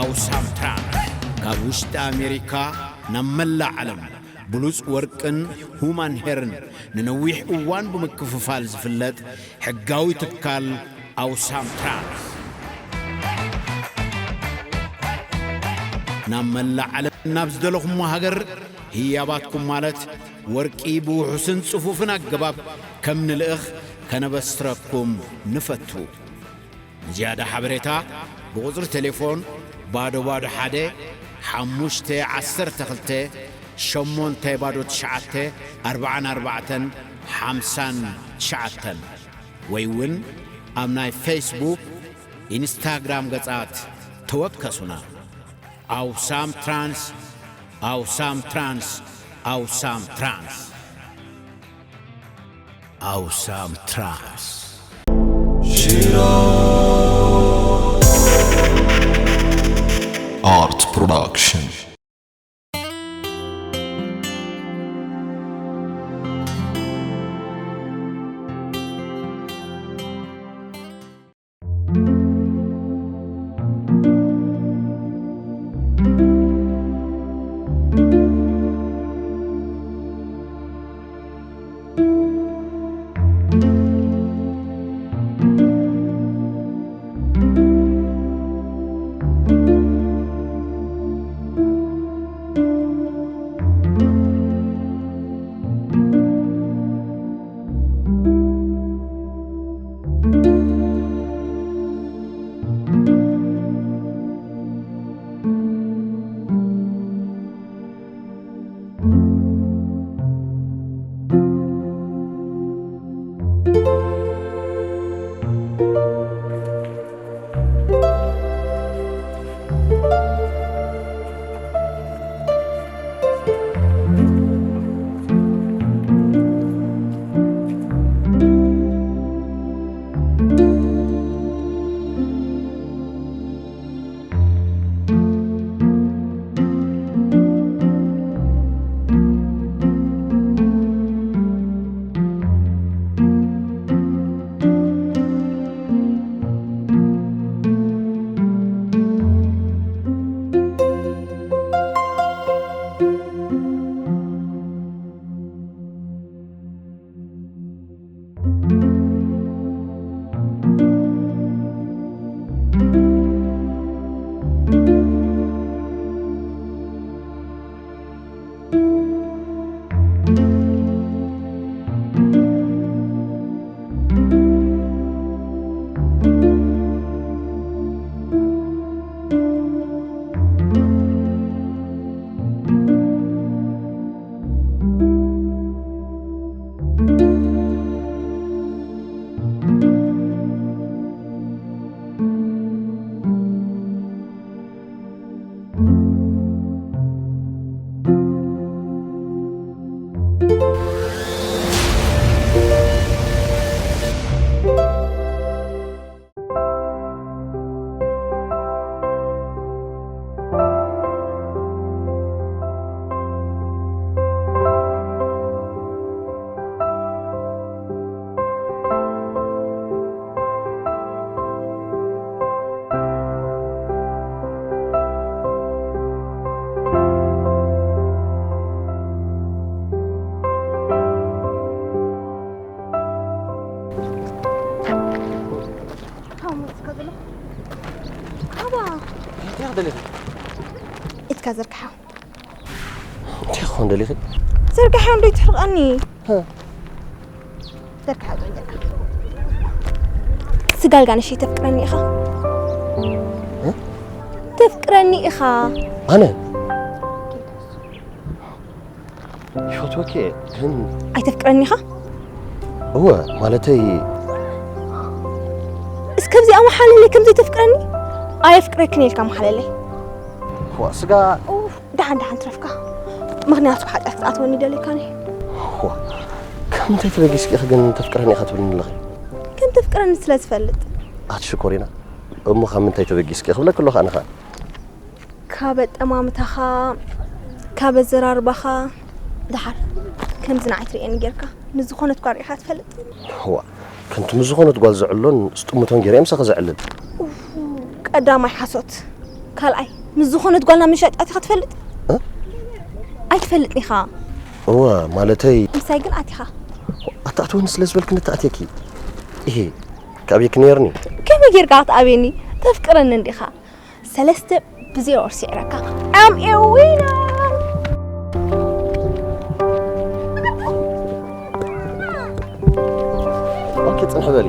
ኣውሳም ትራንስ ካብ ውሽጢ ኣሜሪካ ናብ መላእ ዓለም ብሉጽ ወርቅን ሁማን ሄርን ንነዊሕ እዋን ብምክፍፋል ዝፍለጥ ሕጋዊ ትካል ኣውሳም ትራንስ፣ ናብ መላእ ዓለም ናብ ዝደለኹሞ ሃገር ህያባትኩም ማለት ወርቂ ብውሑስን ጽፉፍን ኣገባብ ከም ንልእኽ ከነበስረኩም ንፈቱ። ንዝያዳ ሓበሬታ ብቁጽሪ ቴሌፎን ባዶ ባዶ ሓደ ሓሙሽተ ዓሰርተ ክልተ ሸሞንተ ባዶ ትሽዓተ ኣርባዓን ኣርባዕተን ሓምሳን ትሽዓተን ወይ እውን ኣብ ናይ ፌስቡክ፣ ኢንስታግራም ገጻት ተወከሱና። ኣውሳም ትራንስ፣ ኣውሳም ትራንስ፣ ኣውሳም ትራንስ። ኣውሳም ትራንስ። ኣርት ፕሮዳክሽን። ኢድካ ዘርግሓ። እንታይ ክኾን ደሊኺ? ዘርግሓ እንዶ ይትሕርቐኒ። ዘርግሓ፣ ዘርግሓ። ስጋልጋ ንሽ ተፍቅረኒ ኢኻ? እ? ተፍቅረኒ ኢኻ? ኣነ? ይፈትወኪ እየ፣ ግን ኣይተፍቅረኒ ኢኻ? እወ፣ ማለተይ እስከ ኣብዚኣ መሓለለይ ከም ዘይተፍቅረኒ? ኣየፍቅረክን ኢልካ መሓለለይ። ዋ፣ ስጋ ኡፍ፣ ደሓን ደሓን ትረፍካ። ምኽንያቱ ሓጢኣት ክትኣትወኒ ደሊካኒ። ዋ፣ ካብ ምንታይ ተበጊስኪ ኢኺ ግን ተፍቅረኒ ኢኻ ትብልኒ ኣለኺ? ከም ተፍቅረኒ ስለ ዝፈልጥ። ኣቲ ሽኮሪና፣ እሞ ካብ ምንታይ ተበጊስኪ ክብለኪ ኣለኹ ኣነ ኸኣ። ካብ ኣጠማምታኻ፣ ካብ ኣዘራርባኻ፣ ደሓር ከምዚ ንዓይ ትርእየኒ ጌርካ፣ ምስ ዝኾነት ጓል ርኢኻ ትፈልጥ? ዋ፣ ከምቲ ምስ ዝኾነት ጓል ዝዕሎን ዝጥምቶን ገይረ እየ ምሳኺ ዘዕልል። ኡፍ፣ ቀዳማይ ሓሶት። ካልኣይ፣ ምስ ዝኾነት ጓልና ምሻጥ ኣቲኻ ትፈልጥ? እ? ኣይትፈልጥን ኢኻ። እወ፣ ማለተይ ምሳይ ግን ኣቲኻ። ኣታእትወኒ ስለ ዝበልክኒ ተኣትየኪ። ይሄ ካብየኪ ነይርኒ። ከመይ ጌርካ ክትኣብየኒ? ተፍቅረኒ እንዲኻ። ሰለስተ ብዜሮ ስዒረካ። I'm a winner! ኦኬ፣ ጽንሕ በሊ።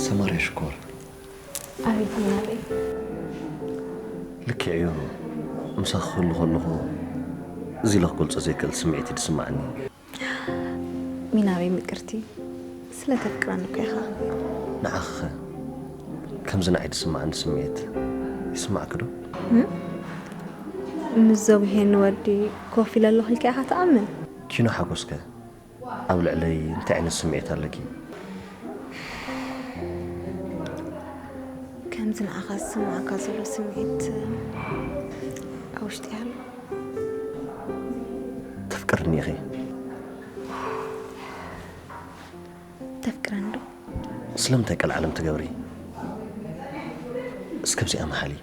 ሰማርያ ሽኮር። ኣቤት ናበይ? ልክዕ እዩ። ምሳኺ ክህሉ ከለኹ፣ እዚ ኢለ ክገልጾ ዘይክእል ስምዒት እዩ ዝስምዓኒ። ሚናበይ ምቅርቲ፣ ስለ ተፍቅረኒ እኮ ኢኻ። ንዓኺኸ ከምዚ ንዓይ ዝስምዓኒ ስምዒት ይስምዓኪ ዶ? እም? ምስ ዘጉሄኒ ወዲ ኮፍ ኢለ ኣለኹ ኢልካ ኢኻ ትኣምን? ኪኖ ሓጎስከ ኣብ ልዕለይ እንታይ ዓይነት ስምዒት ኣለኪ? ከምዚ ንዓኻ ዝስምዓካ ዘሎ ስምዒት ኣብ ውሽጢ ኣሎ። ተፍቅርኒ ኢኺ? ተፍቅረኒ ዶ? ስለምንታይ ቀልዓለም ትገብሪ? እስከ ኣብዚኣ መሓሊ።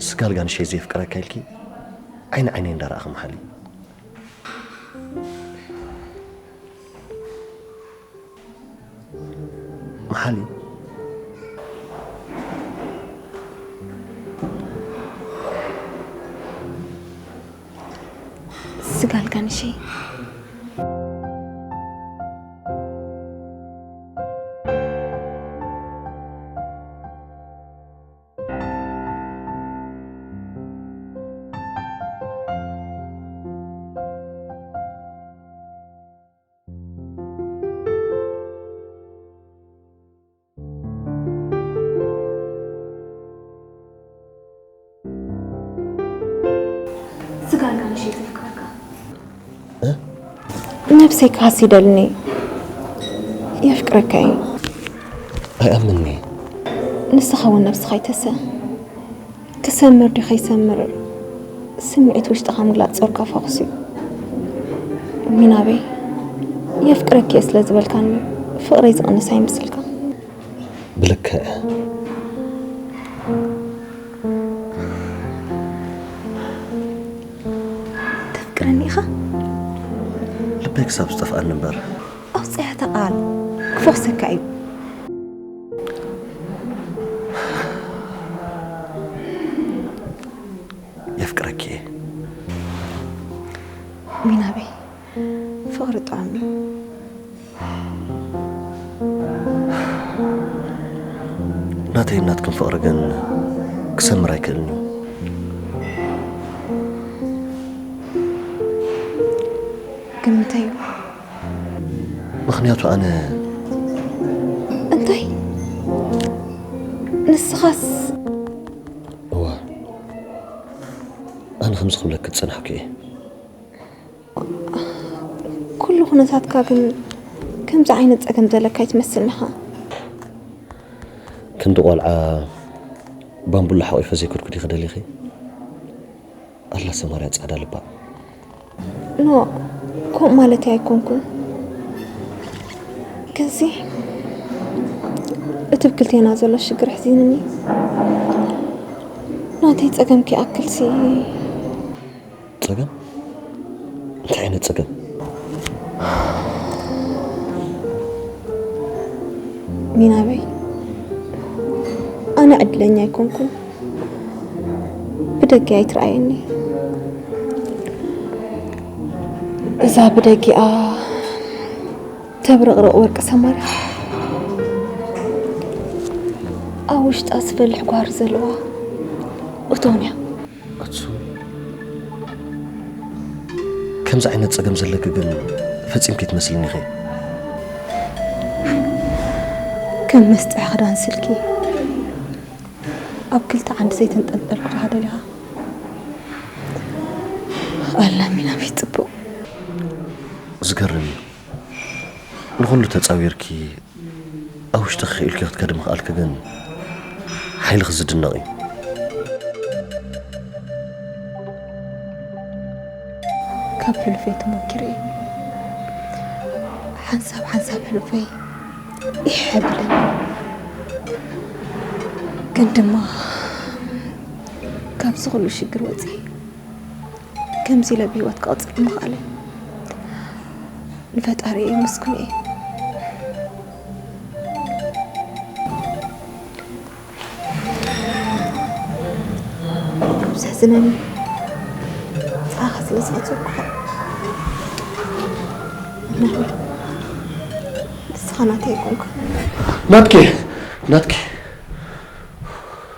ስጋ ኣልጋ ንሸይ ዘየፍቅረካ ኢልኪ ዓይኒ ዓይነይ እንዳረኣኺ መሓሊ። መሓሊ። ስጋ ኣልጋ ንሸይ። ስጋ ኣልጋ ንሸይ ዘፍቅረካ። እ? ነብሰይ ክሃሲ ደልኒ። የፍቅረካ እዩ። ኣይኣምንኒ። ንስኻ እውን ነብስኻ ኣይተሰ። ክሰምር ድዩ ከይሰምር ስምዒት ውሽጥኻ ምግላጽ ጾርካ ፈኹስ እዩ። ሚናበይ፣ የፍቅረኪ እየ ስለ ዝበልካኒ ፍቕረይ ዝቕንስ ኣይምስልካ። ብልክዕ። ተፍቅረኒ ኢኻ? ልበይ ክሳብ ዝጠፍኣኒ እምበር። ኣውጽኣ እታ ቃል። ክፈኹሰካ እዩ። የፍቅረኪ እየ። ሚናበይ፣ ፍቕሪ ጥዑም እዩ። ናተይን ናትክን ፍቕሪ ግን ክሰምር ኣይክእልን እዩ። ግምተይ እዩ። ምኽንያቱ ኣነ እንታይ? ንስኻስ? እዋ፣ ኣነ ከምዚ ክብለኪ ዝጸናሕኩ እየ። ኩሉ ኩነታትካ ግን ከምዚ ዓይነት ጸገም ዘለካ ኣይትመስልን ኢኻ። ክንዲ ቆልዓ ባምቡላ ሓቂፈ ዘይከድኩ ዲኺ ደሊኺ? ኣላ ሰማርያ ጻዕዳ ልባ። ኖ፣ ከምኡ ማለተይ ኣይኮንኩን። ግንሲ እቲ ኣብ ክልቴና ዘሎ ሽግር ኣሕዚኑኒ። ናተይ ጸገም ከይኣክልሲ። ጸገም? እንታይ ዓይነት ጸገም? ሚናበይ፣ ኣነ ዕድለኛ ኣይኮንኩን። ብደገ ኣይትረኣየኒ። እዛ ብደጊኣ ተብረቕርቕ ወርቂ ሰማርያ፣ ኣብ ውሽጣ ዝፈልሕ ጓህሪ ዘለዋ እቶን እያ። ኣቱ፣ ከምዚ ዓይነት ጸገም ዘለኪ ግን ፈጺምኪ ኣይትመስልን ኢኺ። ከም መስጥሒ ክዳን ስልኪ ኣብ ክልተ ዓንዲ ዘይተንጠልጠልኩ ዲኻ ደሊኻ? ኣላ ሚናበይ ጽቡቕ። ዝገርም እዩ። ንኹሉ ተጻዊርኪ ኣብ ውሽጥኺ ክኢልኪ ክትከዲ ምኽኣልኪ ግን ሓይልኺ ዝድነቕ እዩ። ካብ ሕሉፈይ ተመኪረ እየ። ሓንሳብ ሓንሳብ ሕሉፈይ ይሕብለኒ። ግን ድማ ካብዚ ኩሉ ሽግር ወፂኤ ከምዚ ኢለ ብህይወት ክቕፅል ምኽኣለይ ንፈጣሪ የመስግኖ እየ። ዘሕዝነኒ፣ ንስኻ ስለ ዝቐጸርኩኻ፣ ንስኻ ናተይ ኣይኮንካ። ናትኪ፣ ናትኪ፣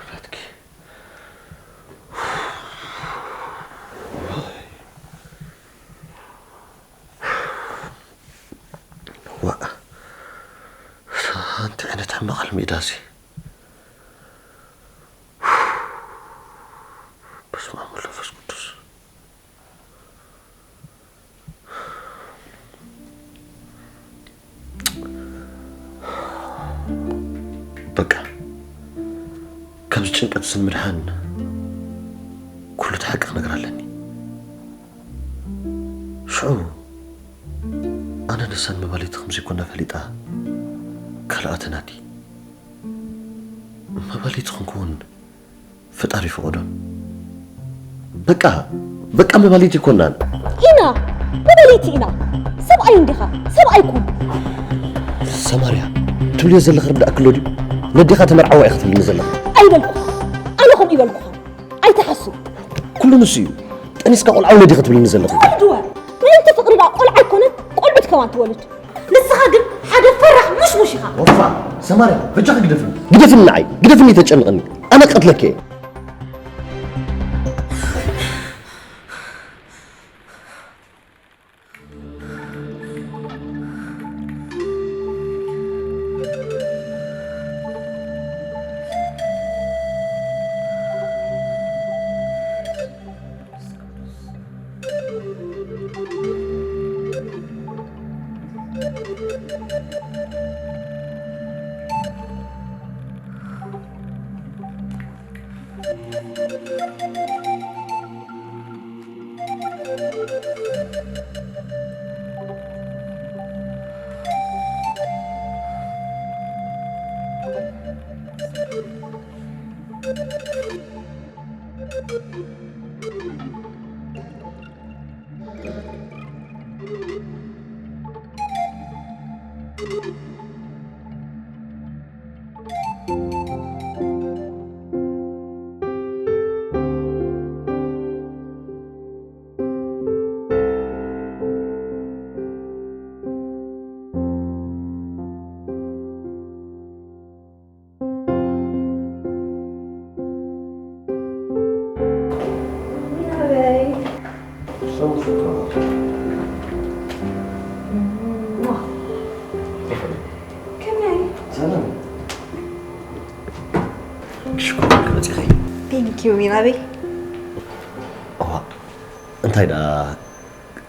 ናትኪ። ዋእ፣ ኣንቲ ዓይነት ሕማቕ ሕልሚ እዩ ዳዚ። በስመ ኣብ ወወልድ ወመንፈስ ቅዱስ። በቃ፣ ካብዚ ጭንቀት እዚ ንምድሓን ኩሉ እቲ ሓቂ ክነግራ ኣለኒ። ሽዑ ኣነ ንሳን መባልይቲ ከም ዘይኮና ፈሊጣ ካልኣተናቲ። መባልይቲ ክንከውን ፈጣሪ ፈቐዶን። በቃ፣ በቃ መባልይቲ ኣይኮናን። ኢና፣ መባልይቲ ኢና። ሰብኣይ እንዲኻ፣ ሰብኣይ ኩን። ሰማርያ፣ ትብልዮ ዘለኺ ርዳእ ክሎ ድዩ? ነዴኻ ተመርዓዋ ኢኻ ትብልኒ ዘለኺ። ኣይበልኩኻ። ኣነ ከምኡ ይበልኩኻ። ኣይትሓሱ። ኩሉ ንሱ እዩ። ጠኒስካ ቆልዓ ውለድ ኢኻ ትብልኒ ዘለኺ። ኣድወ፣ ምእንቲ ፍቕሪ ደኣ ቆልዓ ኣይኮነን፣ ቆልዑት ከማን ትወልድ። ንስኻ ግን ሓደ ፈራሕ ሙሽሙሽ ኢኻ። ወፋ፣ ሰማርያ፣ በጃኺ ግደፍኒ። ግደፍኒ ንዓይ፣ ግደፍኒ ተጨንቕኒ። ኣነ ቀትለኪ እየ። ከመይ? ሰላም። ሽኮር ክመጽእኺ። Thank you ሚናበይ። እዋ፣ እንታይ ደኣ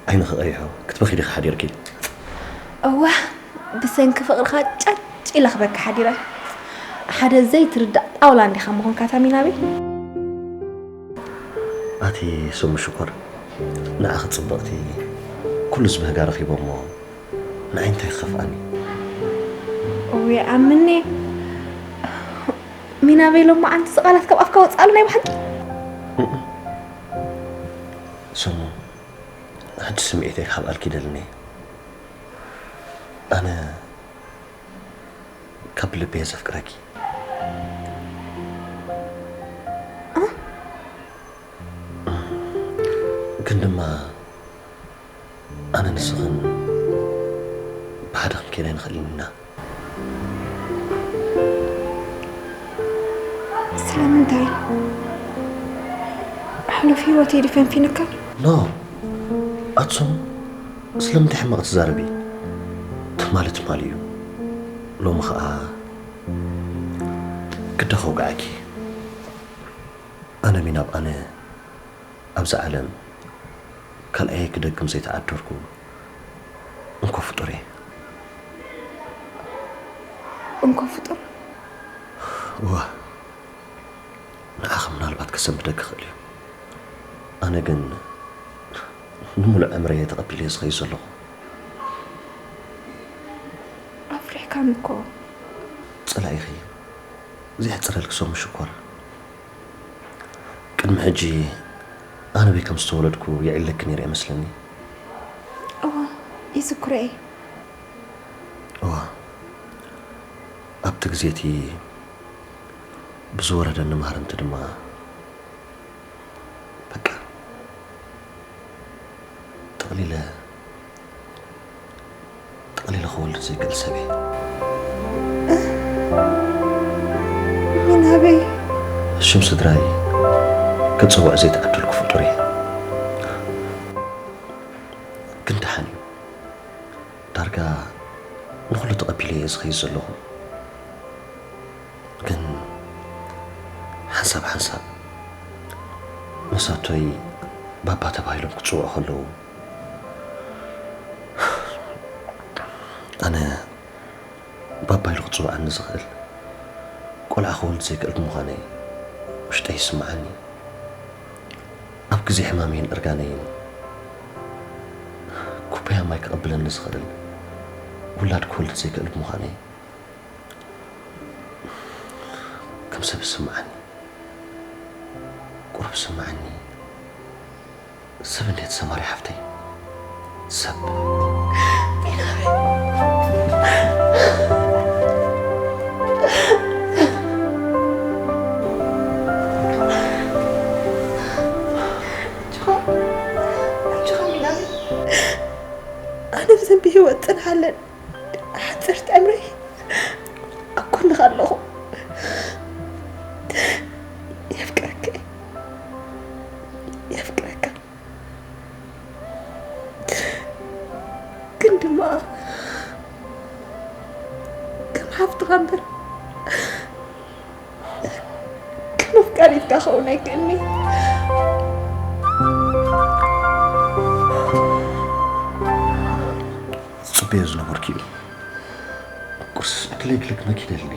ዓይንኺ ቀይሑ ክትበኺ ዲኺ ሓዲርኪ? እዋ፣ ብሰንኪ ፍቕርኻ ጨጭ ኢለ ክበኪ ሓዲረ። ሓደ ዘይትርዳእ ጣውላ እንዲኻ ምኾንካ ታሚናበይ። ኣቲ ስሙ ሽኮር፣ ንዓኺ ጽብቕቲ ኩሉስ ብህጋ ረኺቦሞ ንዓይ እንታይ ክኸፍኣኒ? እውይ ኣምኔ፣ ሚናበይ ሎማዓንቲ እዚ ቃላት ካብ ኣፍካ ወጽኣሉ ናይ ብሓቂ? ስሙ፣ ሕጂ ስምዒተይ ክሓብኣልኪ ይደልን እየ። ኣነ ካብ ልበይ እየ ዘፍቅረኪ። እ? ግን ድማ ኣነ ንስኽን ብሓደ ክንከይድ ኣይንኽእልን ኢና። ስለምንታይ? ሕሉፍ ህይወተይ ድዩ ፈንፊንካ? ኖ፣ ኣትሶም፣ ስለምንታይ ሕማቕ ትዛረቢ? ትማሊ ትማሊ እዩ። ሎሚ ኸኣ ግደ ከውግዓኪ። ኣነ ሚናብ ኣነ ኣብዛ ዓለም ካልኣየ ክደግም ዘይተዓደርኩ እንኮ ፍጡር እየ። እንኮ ፍጡር? እወ፣ ንዓኺ ምናልባት ከሰንብደኪ ይኽእል እዩ። ኣነ ግን ንምሉእ ዕምረይ እየ ተቐቢለዮ ዝኸይድ ዘለኹ። ኣፍሪሕካኒ እኮ። ጸላኢኺ ዘየሕጽረልኪ ሰሙ ሽኮር። ቅድሚ ሕጂ ኣነ በይ ከም ዝተወለድኩ የዒለኪ ነይረ እመስለኒ። እዋ፣ ይዝክሮ እየ። እዋ፣ ኣብቲ ግዜ እቲ ብዝወረደኒ ማህረምቲ ድማ በቃ ጠቕሊለ ጠቕሊለ ክወልድ ዘይክእል ሰብ እየ። ምን ኣበይ? ሽም ስድራይ ክጽውዕ ዘይተዓደልኩ ፍጡር እየ። ግን ደሓን እዩ። ዳርጋ ንኹሉ ተቐቢለ እየ ዝኸይድ ዘለኹ። ግን ሓንሳብ ሓንሳብ መሳቶይ ባባ ተባሂሎም ክጽውዑ ከለዉ ኣነ ባባ ኢሉ ክጽውዓኒ ዝኽእል ቆልዓ ክወልድ ዘይክእል ብምዃነይ ውሽጠይ ይስምዓኒ። ኣብ ግዜ ሕማመይን እርጋነይን ኩባያ ማይ ክቕብለኒ ዝኽእል ውላድ ክወልድ ዘይክእል ብምዃነይ ከም ሰብ ይስምዓኒ። ቁሩብ ይስምዓኒ። ሰብ እንዴት ሰማሪ ሓፍተይ ሰብ ኣነ ብዘንቢ ህይወት ጽንሓለን ሓፂርቲ ዕምረይ ኣብ ጎንኻ ኣለኹ። የፍቅረካ የፍቅረካ ግን ድማ ከም ሓፍትኻ እምበር ከም ኣፍቃሪትካ ክኸውን ኣይክእልኒ። ዝጽበዮ ዝነበርኩ እዩ። ቁርሲ ስዕክለይ ክልክ መኪደልኒ።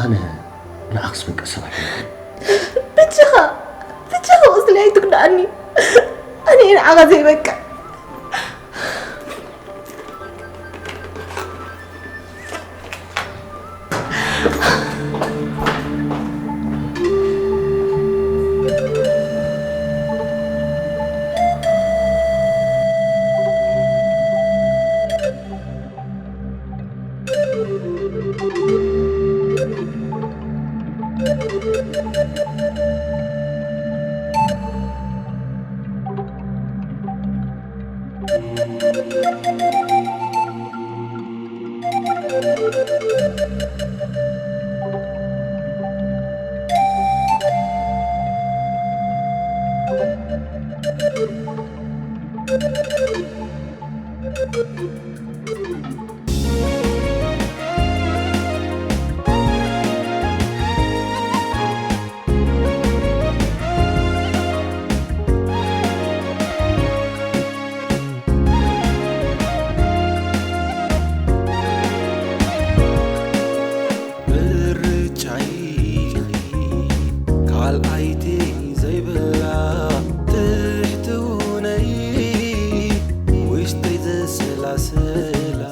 ኣነ ንዓኽስ በቃ ሰብ ኣይኮንኩን። ብቻኻ ብቻኻ ቁስለይ ኣይትጉዳኣኒ። ኣነ እየ ንዓኻ ዘይበቅዕ። ምርጫይ ካልኣይቲ ዘይብላ ትሕትውነይ ውሽጠይ ዘሰላስላ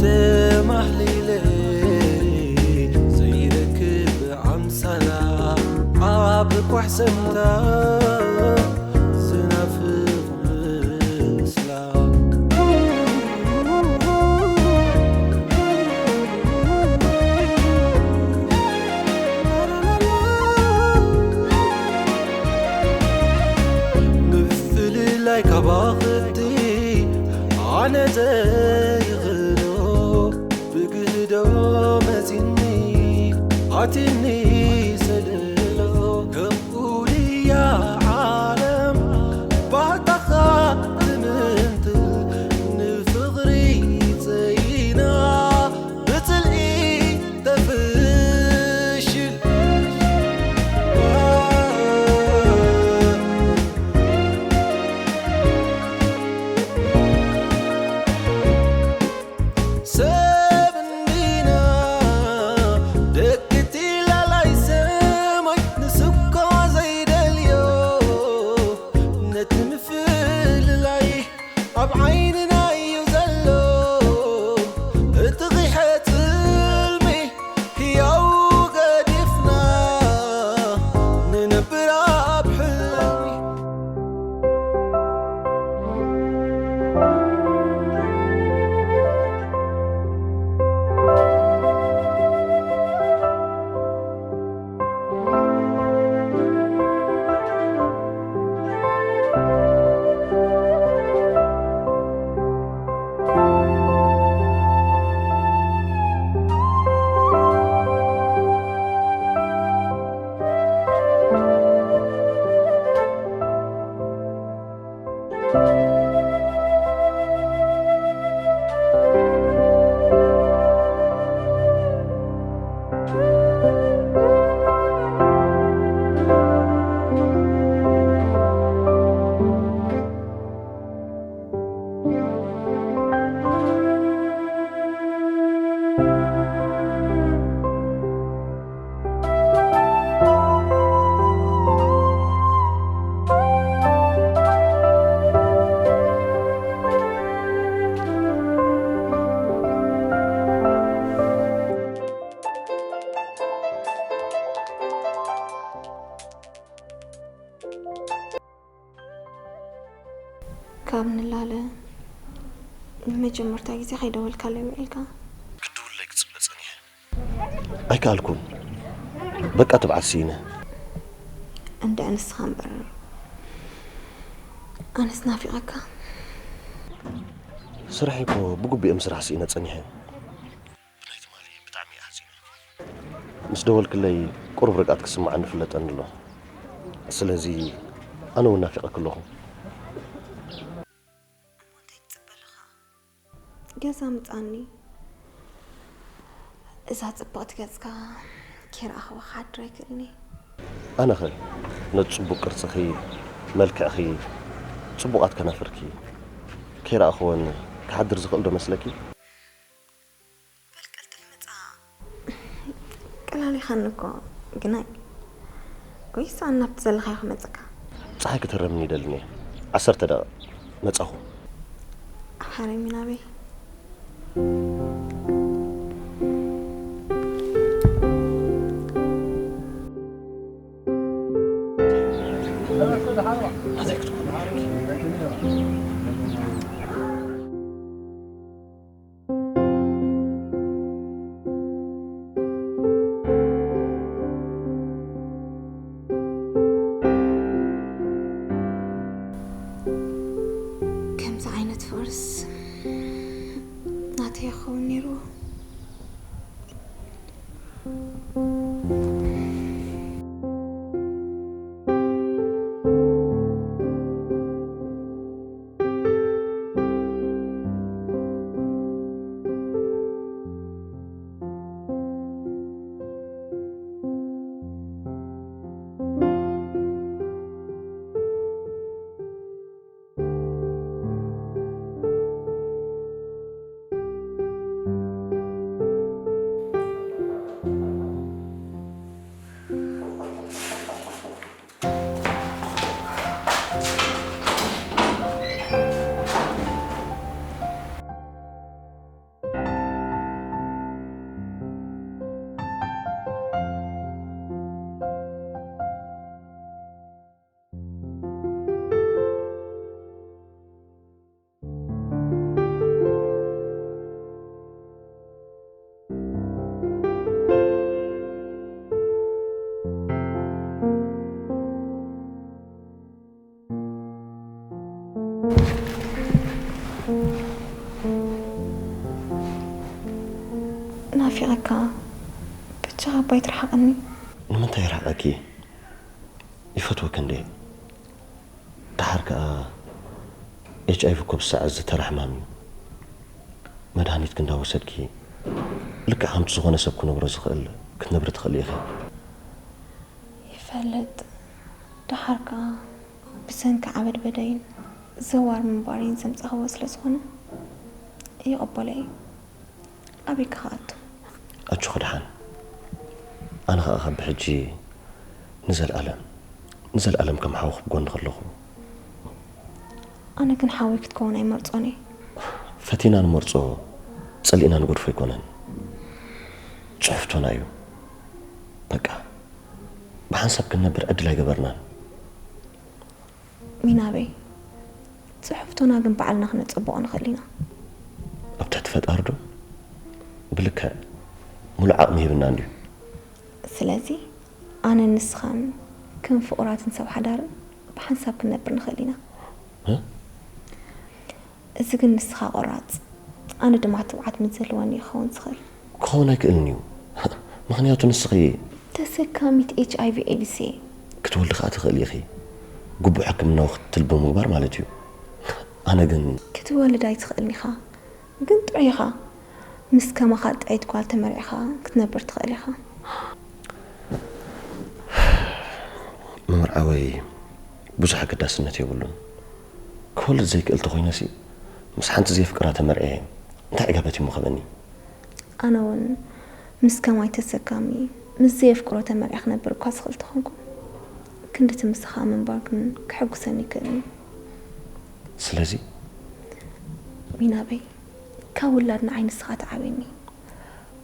ተማህሊለ ዘይረክብ ኣምሳላ ኣብ ኳሕሰምታ ዝናፍቕ ምፍልላይ ካባኽቲ ኣነ ዘይኽእሎ ብግህዶ መፂኒ ኣቲኒ ሰለሎ ከምኡ ድያ ዓለም ባህታኻ ትምንትል ንፍቕሪ ጸይና ብጽልኢ ተፍሽል ሰብ እንዲና ደቂ እቲ ላላይ ምልላይ ኣብ ዓይንና እዩ ዘሎ፣ እቲ ቂሐ ጽልሚ ህያው ገዲፍና ንነብር ኣብ ሕልሚ። ካብ ንላለ ንመጀመርታ ግዜ ከይደወልካለይ ውዒልካ? ክድውለይ ክጽበ ጸኒሐ። ኣይከኣልኩን። በቃ ትብዓት ስኢነ። እንድዒ ንስኻ እምበር ኣነስ ናፊቐካ። ስራሐይ እኮ ብግቡእ እየ ምስራሕ ስኢነ ጸኒሐ። ብናይ ትማሊ ብጣዕሚ እየ ሓዚነ። ምስ ደወልክለይ ቁሩብ ርግኣት ክስምዓኒ ይፍለጠኒ ኣሎ። ስለዚ ኣነ እውን ናፊቐኪ ኣለኹ። እሞ እንታይ ትጽበ ኣለኻ? ገዛ ምጻኒ። እዛ ጽብቕቲ ገጽካ ከይረኣኽዋ ክሓድር ኣይክእልን እየ። ኣነኸ ነቲ ጽቡቕ ቅርጽኺ፣ መልክዕኺ፣ ጽቡቓት ከናፍርኪ ከይረኣኽወን ክሓድር ዝኽእል ዶ መስለኪ? በል ቀልጥፍ ምጻእ። ቀላሊኻኒ እኮ ግናይ። ወይስ ኣነ ናብቲ ዘለኻዮ ክመጸካ? ጸሓይ ክተረምኒ ይደልን እየ። ዓሰርተ ደቂቕ መጻኹ። ሓረሚ ናበይ? ከምዚ ዓይነት ፍቕርስ ናተይ ክኸውን ነይርዎ። ናፊቐካ፣ በጃኻ ኣቦይ ትርሓቐኒ። ንምንታይ ይርሕቐኪ? ይፈትወኪ እንዴ? ደሓር ከኣ ኤች ኣይ ቪ እኮ ብሳዕ እዚ ተራ ሕማም እዩ። መድሃኒትኪ እንዳወሰድኪ ልክዕ ከምቲ ዝኾነ ሰብ ክነብሮ ዝኽእል ክትነብሪ ትኽእሊ ኢኺ። ይፈልጥ። ደሓር ከኣ ብሰንኪ ዓበድበደይን ዘዋር ምንባረይን ዘምጻኽዎ ስለ ዝኾነ ይቕበሎ እየ። ኣበይ ክኸኣቱ? ኣጆኺ ደሓን። ኣነ ኸኣ ካብ ብሕጂ ንዘልኣለም፣ ንዘልኣለም ከም ሓውኺ ብጎንኺ ኣለኹ። ኣነ ግን ሓወይ ክትከውን ኣይመርጾን እየ። ፈቲና ንመርጾ፣ ጸሊእና ንገድፎ ኣይኮነን። ጽሑፍቶና እዩ። በቃ፣ ብሓንሳብ ክንነብር ዕድል ኣይገበርናን። ሚናበይ፣ ጽሑፍቶና ግን ባዕልና ክነጸብቖ ንኽእል ኢና። ኣብ ትሕቲ ፈጣሪ ዶ? ብልክዕ፣ ሙሉእ ዓቕሚ ሂብና እንድዩ። ስለዚ፣ ኣነን ንስኻን ከም ፍቑራትን ሰብ ሓዳርን ብሓንሳብ ክንነብር ንኽእል ኢና። እ? እዚ ግን ንስኻ ቆራጽ፣ ኣነ ድማ ትብዓት ምስ ዝህልወኒ እዩ ክኸውን ዝኽእል። ክኸውን ኣይክእልን እዩ። ምኽንያቱ ንስኺ ተሰካሚት ኤች ኣይ ቪ ኤድስ እየ። ክትወልዲ ከኣ ትኽእሊ ኢኺ። ግቡእ ሕክምናዊ ክትትል ብምግባር ማለት እዩ። ኣነ ግን ክትወልድ ኣይትኽእልን ኢኻ፣ ግን ጥዑይ ኢኻ። ምስ ከማኻ ጥዕይቲ ጓል ተመርዒኻ ክትነብር ትኽእል ኢኻ። ምምርዓወይ ብዙሕ ኣገዳስነት የብሉን። ክወልድ ዘይክእል ተኾይነሲ፣ ምስ ሓንቲ ዘየፍቅራ ተመርዕየ እንታይ ዕጋበት እሞ ክህበኒ? ኣነ እውን ምስ ከማይ ተሰካሚ፣ ምስ ዘየፍቅሮ ተመርዕየ ክነብር እኳ ዝኽእል ተኾንኩ፣ ክንድቲ ምሳኻ ምንባር ግን ከሐጉሰኒ ይክእል እዩ። ስለዚ? ሚናበይ፣ ካብ ውላድ ንዓይ ንስኻ ትዓብየኒ።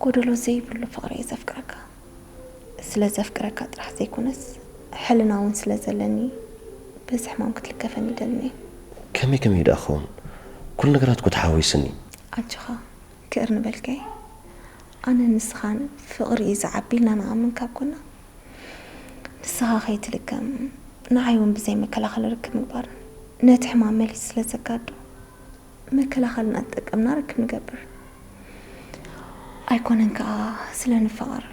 ጎደሎ ዘይብሉ ፍቕሪ እየ ዘፍቅረካ። ስለ ዘፍቅረካ ጥራሕ ዘይኮነስ፣ ሕልና እውን ስለ ዘለኒ፣ በዚ ሕማም ክትልከፈኒ ይደልን እየ። ከመይ ከመይ ደኣ ክኸውን? ኩሉ ነገራት እኮ ተሓዋዊስኒ። ኣጆኻ፣ ክእር ንበልካ እየ። ኣነን ንስኻን ፍቕሪ እዩ ዝዓቢ ኢልና ንኣምን ካብ ኮና፣ ንስኻ ከይትልከም፣ ንዓይ እውን ብዘይ መከላኸሊ ርክብ ምግባር ነቲ ሕማም መሊሱ ስለ ዘጋዶ፣ መከላኸልና ተጠቀምና ርክብ ንገብር። ኣይኮነን ከኣ ስለ ንፋቐር፣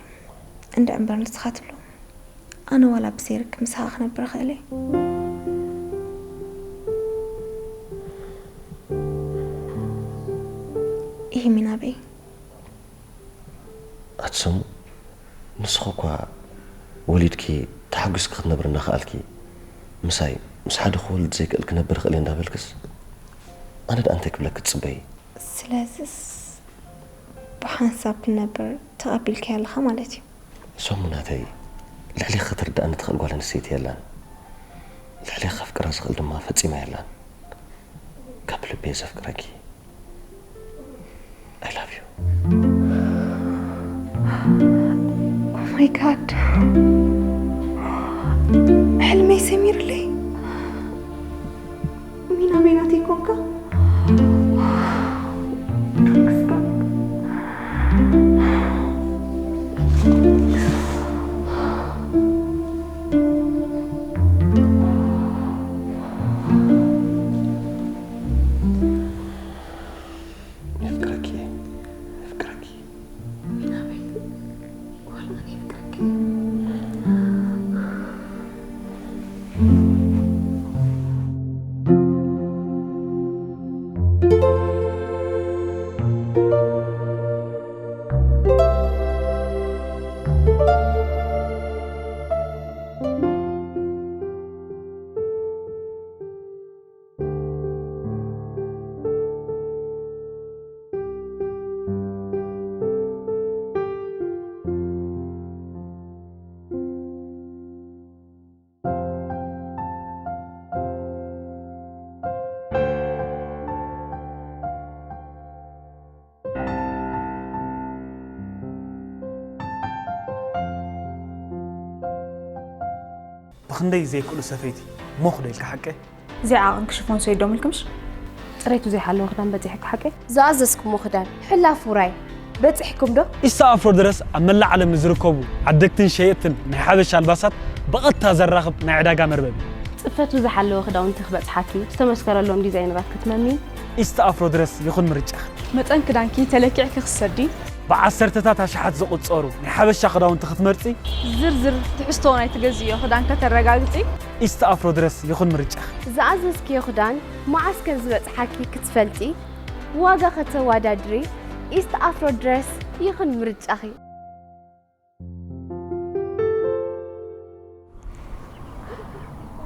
እንድዒ እምበር ንስኻ ትብሎ፣ ኣነ ዋላ ብዘይ ርክብ ምሳኻ ክነብር እኽእል እየ። ኢሂ ሚናበይ። ኣቲ ሰሙ፣ ንስኺ እኳ ወሊድኪ ተሓጒስኪ ክትነብሪ እናኸኣልኪ፣ ምሳይ፣ ምስ ሓደ ክወልድ ዘይክእል ክነብር እኽእል እየ እንዳበልክስ፣ ኣነ ደኣ እንታይ ክብለኪ ትጽበዪ? ስለዝስ ብሓንሳብ ክንነብር ተቐቢልካዮ ኣለኻ ማለት እዩ። ሰሙ ናተይ፣ ልዕሌኺ ክትርድኣኒ ትኽእል ጓል ኣንስተይቲ የላን። ልዕሌኺ ከፍቅራ ዝኽእል ድማ ፈጺመ የላን። ካብ ልበይ ዘፍቅረኪ። I love you. Oh my God. ሕልመይ ሰሚርለይ። ሚና፣ ሚና ናተይ ኮንካ። የፍቅረኪ፣ የፍቅረኪ። ብኽንደይ ዘይክእሉ ሰፈይቲ ሞኽ ዶ ኢልካ ሓቀይ? እዚኣ ዓቐንኪ ሽፎን ሰይዶም ኢልክምሽ? ጽሬቱ ዘይሓለወ ክዳን በጺሕኪ ሓቀይ? ዝኣዘዝኩሞ ክዳን ሕላፍ ውራይ በጺሕኩም ዶ? ኢስታ ኣፍሮ ድረስ ኣብ መላእ ዓለም ንዝርከቡ ዓደግትን ሸየጥትን ናይ ሓበሻ ኣልባሳት ብቐጥታ ዘራኽብ ናይ ዕዳጋ መርበብ እዩ። ጽፈቱ ዝሓለወ ክዳውንቲ ክበጽሓኪ፣ ዝተመስከረሎም ዲዛይነራት ክትመሚ። ኢስታ ኣፍሮ ድረስ ይኹን ምርጫኺ። መጠን ክዳንኪ ተለኪዕኪ ክትሰዲ። ብዓሰርተታት ኣሽሓት ዝቑጸሩ ናይ ሓበሻ ክዳውንቲ ክትመርጺ። ዝርዝር ትሕዝቶ ናይ ትገዝእዮ ክዳን ከተረጋግጺ። ኢስታ ኣፍሮ ድረስ ይኹን ምርጫኺ። ዝኣዘዝክዮ ክዳን መዓስ ከም ዝበጽሓኪ ክትፈልጢ፣ ዋጋ ከተወዳድሪ፣ ኢስት ኣፍሮ ድረስ ይኹን ምርጫኺ።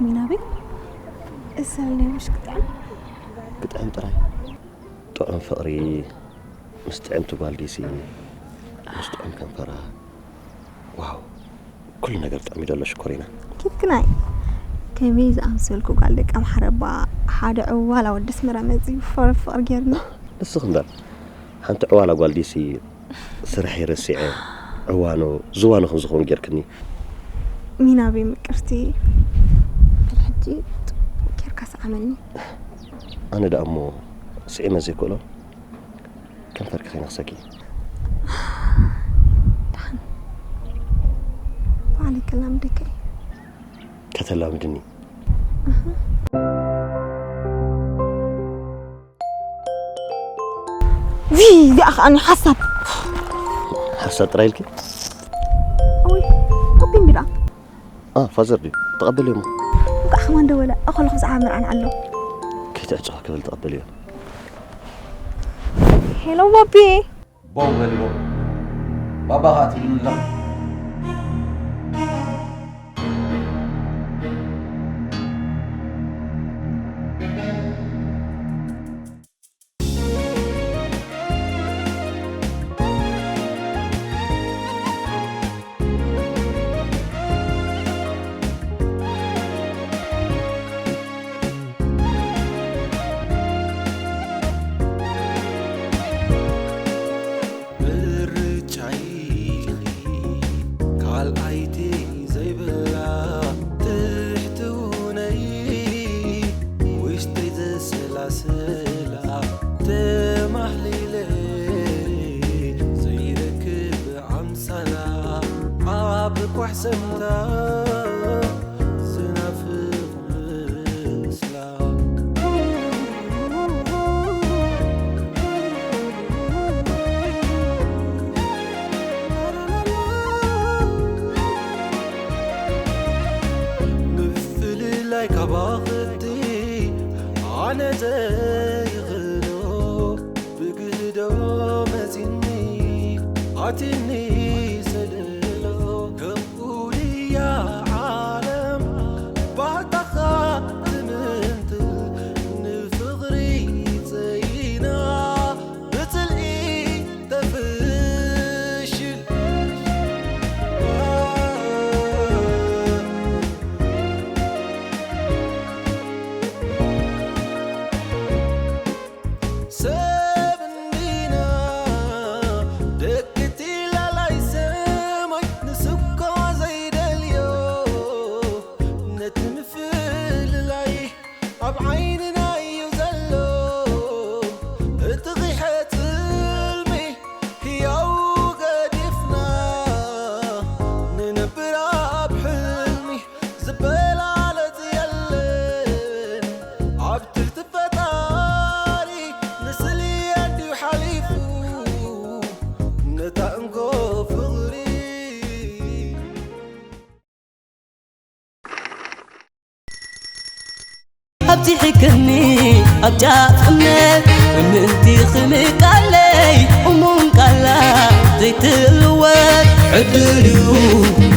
ሚናቤ፣ እዛ ለምሽ ክጥዕም። ክጥዕም ጥራይ። ጥዑም ፍቕሪ ምስ ጥዕምቲ ጓል ዲሲ፣ ምስ ጥዑም ከንፈራ። ዋው፣ ኩሉ ነገር ጥዑም እዩ ዘሎ ሽኮሪና። ኬክናይ ከመይ ዝኣምሰለ ዝበልኩ ጓል ደቂ ኣምሓረ እባ ሓደ ዕዋላ ወዲ ኣስመራ መጺኡ ፍቕሪ ፍቕሪ ጌርኒ። ንስኺ እምበር ሓንቲ ዕዋላ ጓል ዲሲ ስርሐይ ረሲዐ ዕዋኖ ዝዋኖ ከም ዝኸውን ጌርክኒ። ሚናቤ ምቅርቲ፣ በል ሕጂ ጥቡቕ ጌርካ ሰዓመኒ። ኣነ ደኣ እሞ ስዒመ ዘይክእሎ ከንፈርኪ ከይነኽሰኪ። ደሓን ባዕለይ ከላምደካ እየ። ከተላምድኒ። ዊ እዚኣ ከዓኒ ሓሳብ። ሓሳብ ጥራይ ኢልኪ? እውይ፣ ኣቢ እንዲዳ። ኣ ፋዘር ድዩ? ተቐበልዮ እሞ። እንኳዕ ከማን ደወለ። እኸሎ ብዛዕባ መርዓና ኣሎ። ከይትዕጾ ክብል ተቐበልዮ። ሄሎ ባቢ። ቦው በልዎ። ባባ ኸኣ ትብልኒ ኣለኹ። ምርጫይ ካልኣይቲ ዘይብላ ትሕትውነይ ውሽጠይ ዘሰላስላ ተማህሊለ ዘይረክብ ኣምሳላ ኣብ ኳሕሰምታ ዝናፍቕ ምፍልላይ ካባኽቲ ኣነ ዘይኽእሎ ብግህዶ መፂኒ ኣቲኒ ሰለሎ። ከምኡ ድያ ዓለም ባህታኻ ትምንትል ንፍቕሪ ጸይና ብጽልኢ ተፍሽል። ሰብ እንዲና ደቂ እቲ ላላይ ሰማይ ንስኳ ዘይደልዮ ነቲ ምፍልላይ ኣብ ዓይንና እዩ ዘሎ። እቲ ቂሐ ጽልሚ ህያው ገዲፍና ንነብር ኣብ ሕልሚ ዝበላለጽ የለን። ኣብ ትሕቲ ፈጣሪ ንስሊ እንድዩ ሓሊፉ ነታ እንኮ ፍቕሪ። ኣብዚሕክኒ ኣብ ጫፍ እምነት ምእንቲ ክምቃለይ እሙን ቃላ ዘይትልወጥ ዕድል እዩ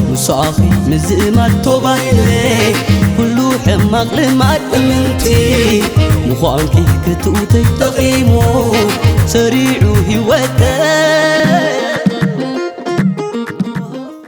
ምሳኺ ምዝማድ ቶባይለይ ኩሉ ሕማቕ ልማድ እምንቲ ምዃንኪ ክትውተይ ጠቒሙ ሰሪዑ ህይወተይ።